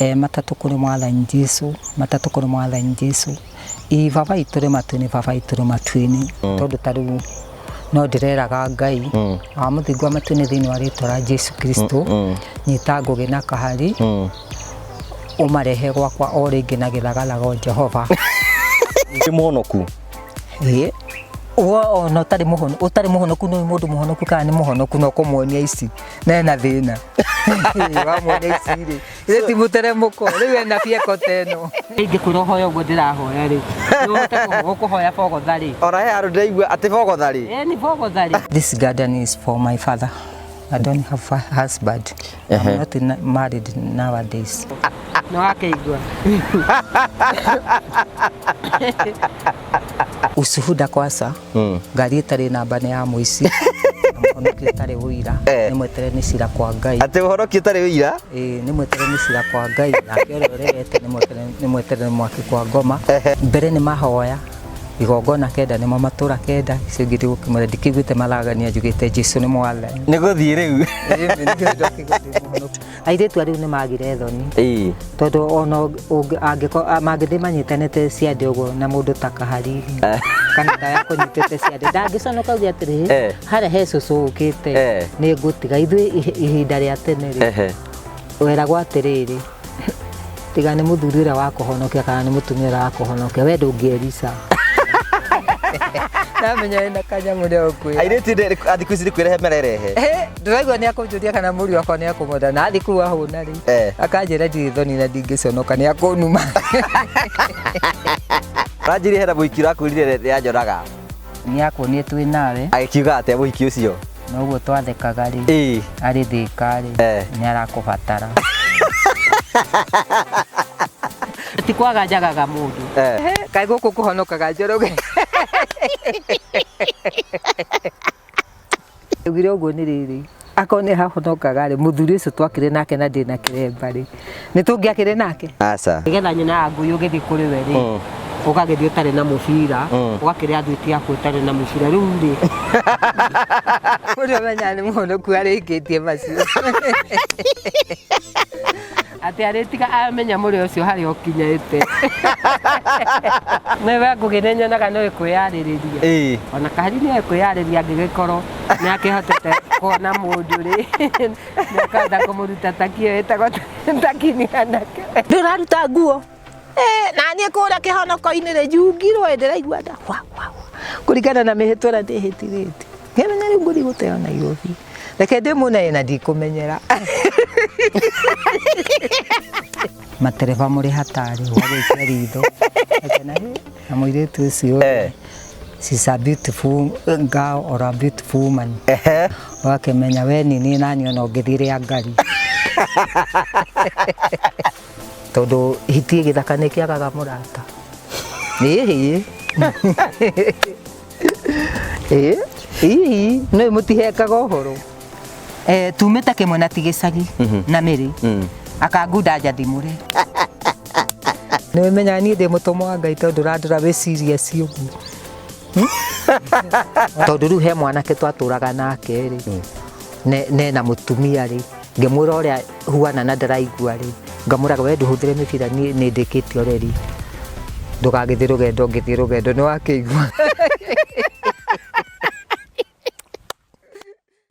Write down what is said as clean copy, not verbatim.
Matatũ kũrĩ mwathani Jesu, matatũ kũrĩ mwathani Jesu. Ĩ baba itũ rĩ matu-inĩ, baba itũ rĩ matu-inĩ. Tondũ ta rĩu no ndĩreraga Ngai wa mũthingu wa matu-inĩ thĩinĩ wa rĩtwa rĩa Jesu Kristo, nyita Ngũgĩ na Kahari, ũmarehe gwakwa o rĩngĩ na gĩthagathaga o Jehova. Ndĩ mũhonoku. Ĩĩ. Wo ona ũtarĩ mũhonoku, ũtarĩ mũhonoku nĩ mũndũ mũhonoku kana nĩ mũhonoku no kũmuonia ici na ena thĩna. Wamuonia ici rĩ, Ĩ ti mũteremũko, rĩu ena bieko ta ĩno. Ingĩkwĩra ũhoe ũguo ndĩrahoya rĩ, no ũhote ũkũhoya bogotha rĩ? Ona he handũ ndĩraigua atĩ bogotha rĩ. Ĩ ni bogotha rĩ. This garden is for my father. I don't have a husband. I'm not in, married nowadays. Nĩ wakĩigua. Ushuhuda kwanza ngari ĩtarĩ namba nĩ ya mũici na mũhonoki ũtarĩ ũira nĩ mweterere nĩ cira kwa Ngai. Atĩ ũhonoki ũtarĩ ũira? Ĩĩ nĩ mweterere nĩ cira kwa Ngai nake ũrĩa ũregete nĩ mweterere mwaki kwa ngoma. Mbere nĩ mahoya igongona kenda nĩmo matũra kenda icio ingĩ ndigũkĩmwĩra ndikĩiguĩte mathagania njugĩte Jesu nĩ mwathani. Nĩ gũthiĩ rĩu. Airĩtu a rĩu nĩ magire thoni. Ĩĩ. Tondũ ona angĩkorwo mangĩthiĩ manyitanĩte ciande ũguo na mũndũ ta Kahari kana ta yakũnyitĩte ciande ndangĩconoka auge atĩrĩrĩ harĩa he cũcũ ũkĩte nĩ ngũtiga. Ithuĩ ihinda rĩa tene rĩ weragwo atĩrĩrĩ tiga nĩ mũthuri ũrĩa wakũhonokia kana nĩ mũtumia ũrĩa wakũhonokia we ndũngĩerica. Ndamenya wĩna kanyamũ nĩ ũkwĩra. Airĩtu a thikũ ici nĩ kwĩrehe marerehe. Ndĩraigua nĩ akũnjũria kana mũriũ wakwa nĩ akũmwenda na athiĩ kũu ahũna rĩ akanjĩra ndirĩ thoni na ndingĩconoka nĩ akũnuma. Ũranjĩrire hena mũhiki ũrakwĩrire nĩ anjoraga. Nĩ akuonire twĩ nawe. Agĩkiuga atĩa mũhiki ũcio? Noguo twathekaga rĩ arĩ Thĩka rĩ nĩ arakũbatara. Ti kwaga njagaga mũndũ. Kaĩ gũkũ kũhonokaga Njoroge. Ndaugire ũguo nĩ rĩrĩ, akorwo nĩ hahonokaga rĩ, mũthuri ũcio twakĩrĩ nake na ndĩna kĩremba rĩ, nĩ tũngĩakĩrĩ nake? Aca. Nĩgetha nyina ya ngui ũgĩthiĩ kũrĩ we rĩ, ũgagĩthiĩ ũtarĩ na mũbira, ũgakĩrĩa thwiti yaku ũtarĩ na mũbira, rĩu rĩ, mũndũ amenyaga nĩ mũhonoku arĩkĩtie macio. Atĩ arĩtiga amenya mũrĩ ũcio harĩa ũkinyĩte. Nĩwe Ngũgĩ nĩ nyonaga nĩ kwĩyarĩrĩria. Ona Kahari nĩ kwĩyarĩria angĩgĩkorwo nĩ akĩhotete kuona mũndũ rĩ, nĩ akahota kũmũruta taki ĩyo ĩtagwo taki nĩ anake. Ndũraruta nguo. Na niĩ kũrĩa kĩhonoko-inĩ rĩ, njungirwo ĩ ndĩraigua nda wa wa wa kũringana na mĩhĩtwa ĩrĩa ndĩhĩtithĩtie. Ngĩmenya rĩu ngũthiĩ gũteo Nairobi. Reke ndĩmũneye na ndikũmenyera. Matereba mũrĩ hatari ũgagĩikia ritho. Ũkona, "Hĩ, na mũirĩtu ũcio she's a beautiful girl or a beautiful woman." Ũgakĩmenya we nĩ niĩ naniĩ ona ũngĩthiĩ rĩa ngari. Tondũ hiti gĩthaka nĩ kĩagaga mũrata. Ĩhĩ. Ĩĩ, hihi nĩ mũtihekaga ũhoro. Tumĩte kĩmwe na ti gĩcagi na mĩrĩ akangunda njathimũre. Nĩ ũmenyaga niĩ ndĩ mũtũmwo wa Ngai tondũ ũrandora wĩ serious ũguo. Tondũ rĩu he mwanake twatũraga nake rĩ, nena mũtumia rĩ, ngĩmwĩra ũrĩa huana na ndĩraigua rĩ, ngamwĩraga we ndũhũthĩre mĩbira niĩ nĩ ndĩkĩtie ũreri, ndũgagĩthiĩ rũgendo ngĩthiĩ rũgendo, nĩ wakĩigua?